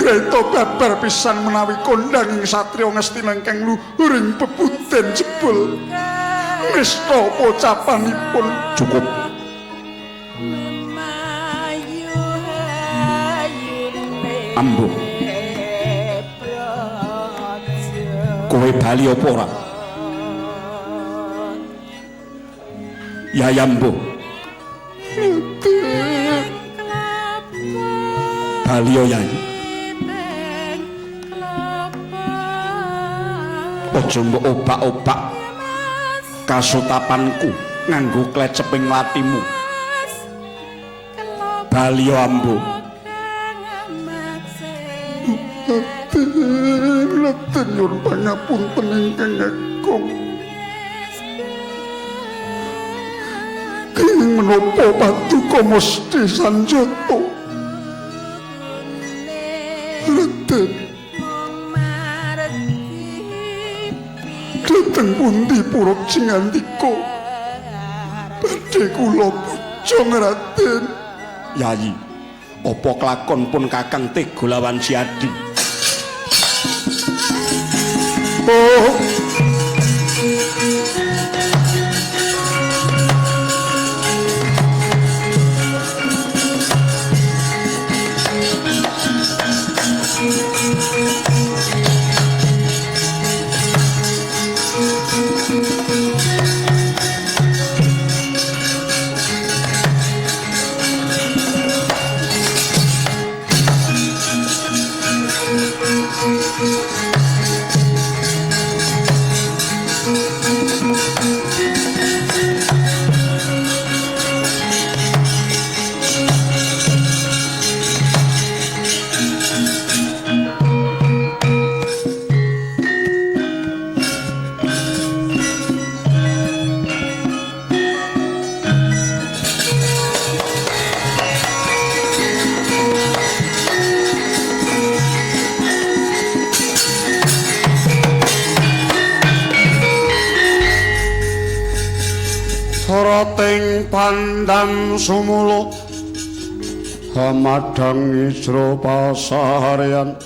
Greta babar pisan menawi kondhang ing satriya Ngastina ingkang luhuring bebuden jebul nista pocapanipun. Cukup. Ambu, kowe bali apa ora? Ya Ambu. Bali yo Yai. Aja mbok obak-obak kasutapanku nganggo kleceping latimu. Bali yo Ambu. Raden nyuwun pangapunten ingkang agung. Kenging menapa paduka mesti sanjata? Raden, dhateng pundi puruk Cingandika? Badhe kula bujang Raden. Yayi, apa kelakon pun Kakang tega lawan Siadi? Oh, soroting pandam sumulu hamadang ijro pasaharyan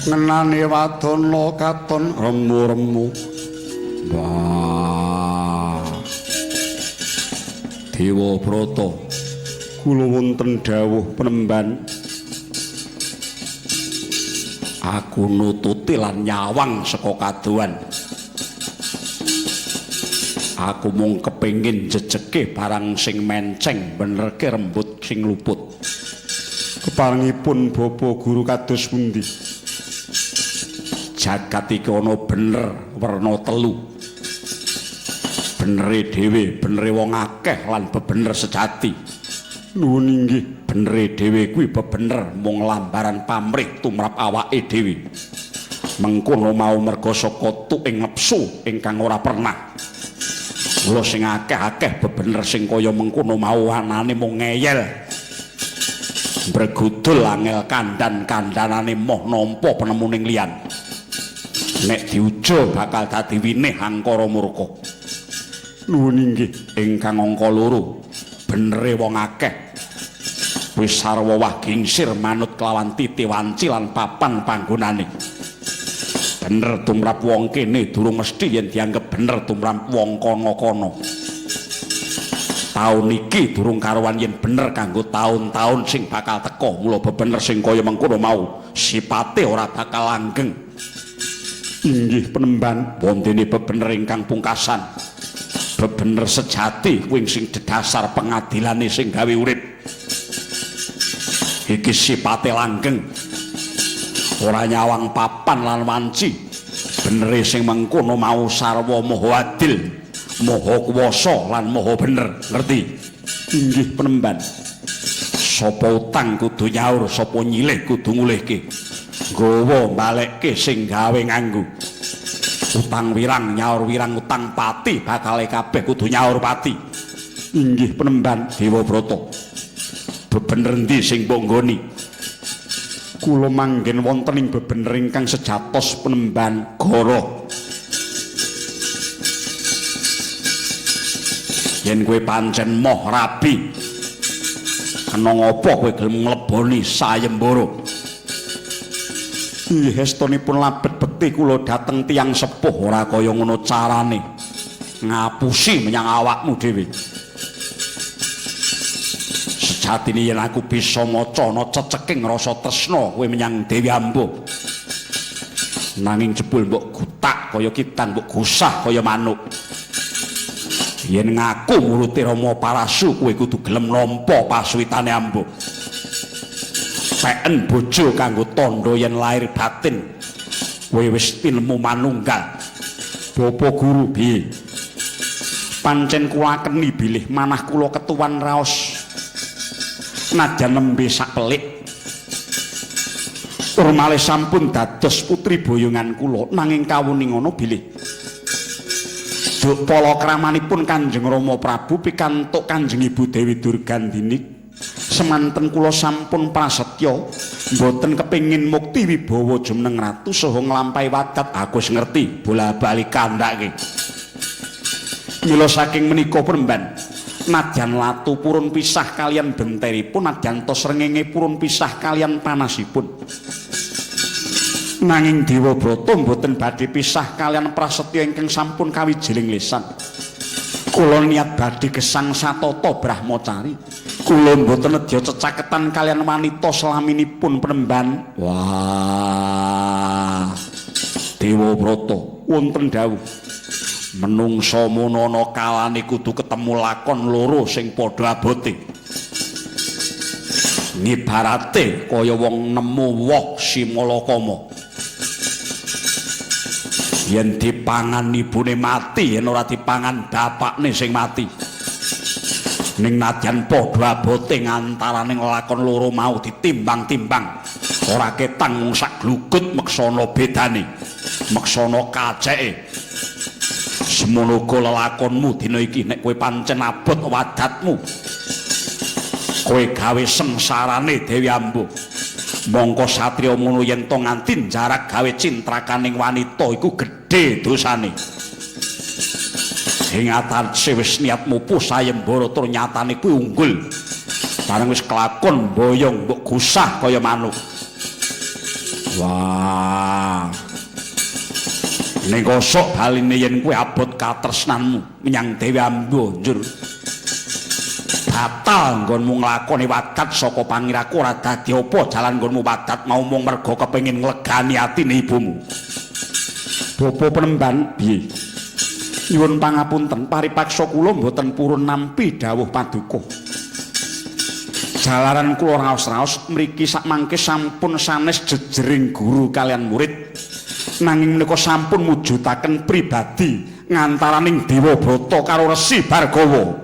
ngenani wadana katon remu-remu. Wah, Dewa Brata, kula wonten dawuh penemban. Aku nututi lan nyawang saka kadohan. Aku mung kepengin jejeke barang sing menceng benerke rembut sing luput. Keparengipun Bapak Guru kados pundi? Jagat iki ana bener werna telu. Benere dhewe, benere wong akeh lan bebener sejati. Nuwun inggih. Benere dhewe kuwi bebener mung lambaran pamrih tumrap awake dhewe. Mengkono mau merga saka tuk ing nepsu ingkang ora pernah. Mula sing akeh-akeh bebener sing kaya mengkono mau anane mung ngeyel. Mbregudul angel kandhan-kandhanane moh nampa penemuning liyan. Nek diujo bakal dadi winih angkara murka. Nuwun inggih. Ingkang angka loro, benere wong akeh wis sarwa wah gingsir manut kelawan titi wanci lan papan panggonane. Bener tumrap wong kene durung mesti yen dianggep bener tumrap wong kono-kono. Taun iki durung karuan yen bener kanggo taun-taun sing bakal teka. Mula bebener sing kaya mengkono mau sipate ora bakal langgeng. Inggih penemban. Wondene bebener ingkang pungkasan, bebener sejati kuwi sing dedasar pengadilane sing gawe urip. Iki sipate langgeng, ora nyawang papan lan wanci. Benere sing mengkono mau sarwa maha adil, maha kuwasa lan maha bener. Ngerti? Inggih penemban. Sapa utang kudu nyaur, sapa nyilih kudu ngulihke. Nggawa balekke sing gawe nganggo. Utang wirang nyaur wirang, utang pati bakale kabeh kudu nyaur pati. Inggih penemban. Dewa Brata, bebener endi sing mbok nggoni? Kula manggen wonten ing bebener ingkang sejatos penemban. Goro, yen kowe pancen moh rabi Kena ngopo kowe gelem ngleboni sayembara? Inggih estunipun labet bekti kula dhateng tiyang sepuh ora kaya ngono carane. Ngapusi menyang awakmu dhewe. Sejatine yen aku bisa maca ana ceceking rasa tresna kowe menyang Dewi Ambo. Nanging jebul mbok gutak kaya kitan, mbok gusah kaya manuk. Yen ngaku muruti Rama Parasu kowe kudu gelem nampa pasuwitane Ambo. Peken bojo kanggo tandha yen lair batin kowe wis tinemu manunggal. Bapak guru piye? Pancen kula keni bilih manah kula ketuwan raos najan nembe sak pelik. Tur malih sampun dados putri boyongan kula, nanging kawuningana bilih duk palakramanipun Kanjeng Rama Prabu pikantuk Kanjeng Ibu Dewi Durgandini semanten kula sampun prasetya mboten kepengin mukti wibawa jumeneng ratu saha nglampahi wadat. Aku wis ngerti bola-bali kandhake. Mila saking menika premban nadyan latu purun pisah kalian benteripun, nadyan to srengenge purun pisah kalian panasipun, nanging Dewa Brata mboten badhe pisah kalian prasetya ingkang sampun kawijiling lisan. Kula niat badhe gesang satata brahmacari. Kula mboten nedya cecaketan kalian wanita selaminipun penemban. Wah, Dewa Brata wonten dawuh, menungsa mono kalane kudu ketemu lakon loro sing padha abote. Ngibarate kaya wong nemu woh simalakama. Yen dipangan ibune mati, yen ora dipangan bapakne sing mati. Ning nadyan padha abote ngantaraning lakon loro mau ditimbang-timbang, ora ketang mung sak glugut meksana bedane, meksana kaceke. Semono uga lelakonmu dina iki nek kowe pancen abot wadatmu, kowe gawe sengsarane Dewi Ambo. Mongko satriya ngono yen to nganti njarak gawe cintrakaning wanita iku gedhe dosane. Ing atase wis niat mupu sayembara tur nyatane kuwi unggul. Bareng wis kelakon boyong mbok gusah kaya manuk. Wah. Ning kosok baline yen kuwi abot katresnanmu menyang Dewi Ambo njur batal nggonmu nglakoni wadat saka pangiraku ora dadi apa jalan nggonmu wadat mau mung merga kepengin nglegani atine ibumu. Bapa penemban piye? Nyuwun pangapunten paripaksa kula mboten purun nampi dawuh paduka. Jalaran kula raos-raos mriki sakmangke sampun sanes jejering guru kalian murid, nanging menika sampun mujudaken pribadi ngantaraning Dewa Brata karo Resi Bargawa.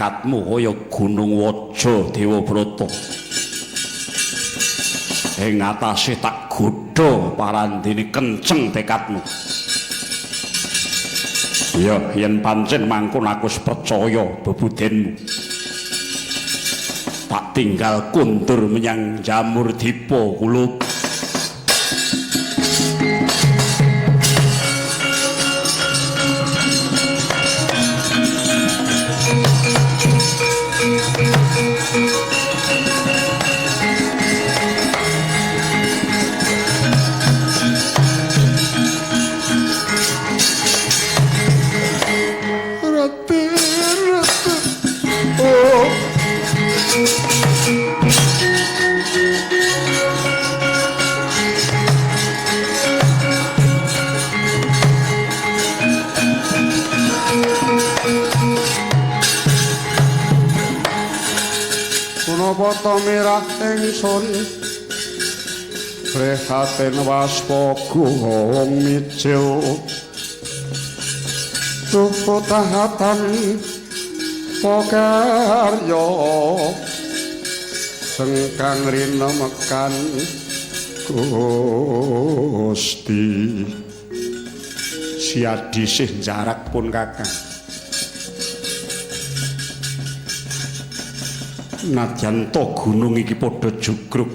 Tekadmu kaya gunung Waja Dewabrata. Ing atase tak godha parandene kenceng tekadmu. Ya, yen pancen mangkon aku wis percaya bebudenmu. Tak tinggal kundur menyang Jamur Dipa kulup. Punapa mirah ingsun prihatin waspaga wong mijil duka tahatan pokarya sengkang rinemekan Gusti. Siadisih jarak pun kakang. Nadyan to gunung iki padha jugruk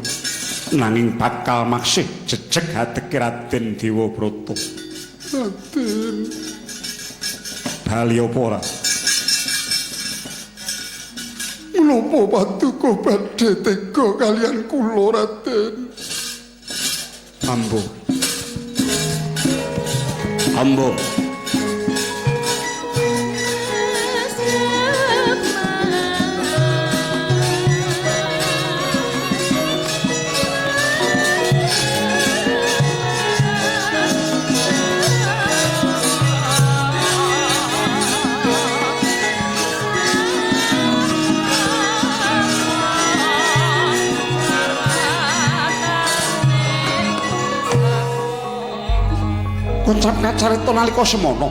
nanging bakal maksih jejeg hateke Raden Dewabrata. Raden bali apa ora? Menapa paduka badhe tega kaliyan kula Raden? Ambo. Ambo. Kocap kacarita nalika semana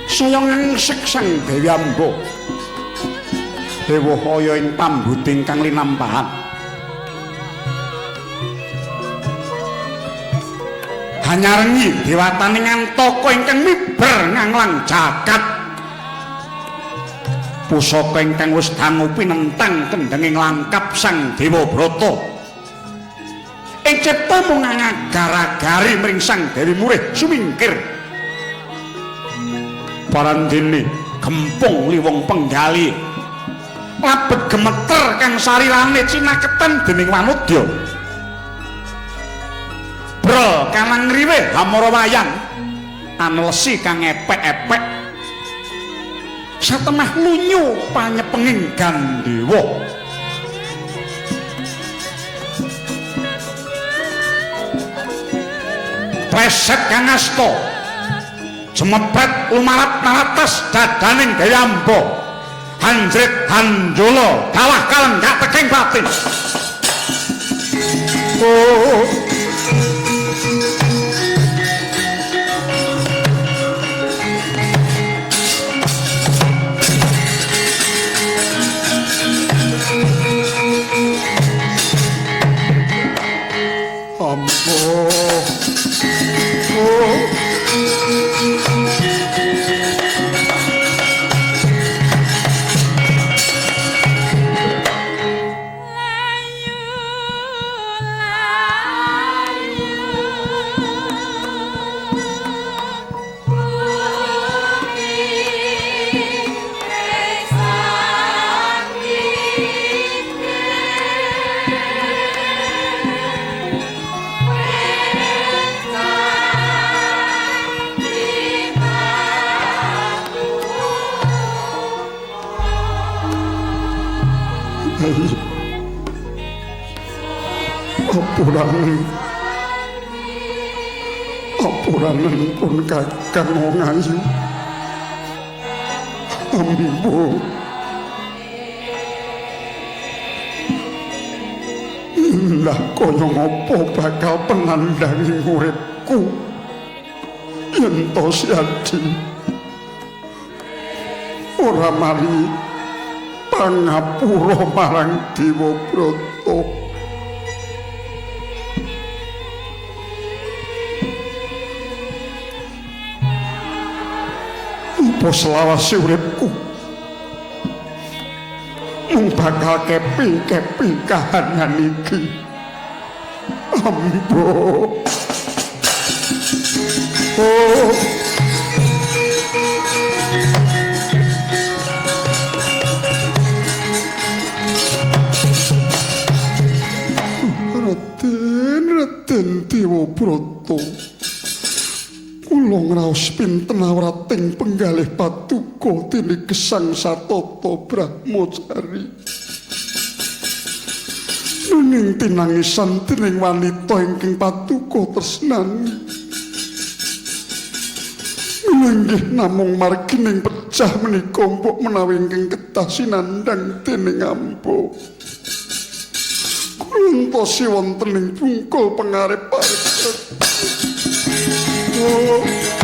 saya ngangsek Sang Dewi Amba dewah kaya ing pambuding kang linampahan. Hanyarengi dewatane ngantaka ingkang miber nganglang jagat. Pusaka ingkang wis dangu pinentang kendhenging langkap Sang Dewabrata. Ing cipta mung ngagar-agari mring Sang Dewi Murih sumingkir. Parandene gempung liwung penggali labet gemeter kang sarirane cinaketan dening wanudya. Brol kanang ngriwih hamara wayang anelesi kang epek-epek satemah lunyu panyepenging gandewa. Pleset kang asta jemepet lumarap naratas dadaning Dewi Amba hanjrit hanjala dalah kalenggak teking pati. Oh. Ambo. Oh. Apuranen pun kakang wong ayu. Ambo. Lah kaya ngopo bakal penandhangi uripku yen to Siadi Ora maringi pangapura marang Dewabrata. Apa selawase uripku mung bakal kepi-kepi kahanan iki. Ambo. Oh. Raden, Raden Dewabrata. Kula ngraos pinten awrating penggalih patuko dene gesang satata brahmacari. Nanging tinangisan dening wanita ingkang patuko tresnani. Nggih namung margining pecah menika mbok menawi ingkang kedah sinandhang dening ambo. Kula entosi wonten ing bungkul pengarep-arep. Oh.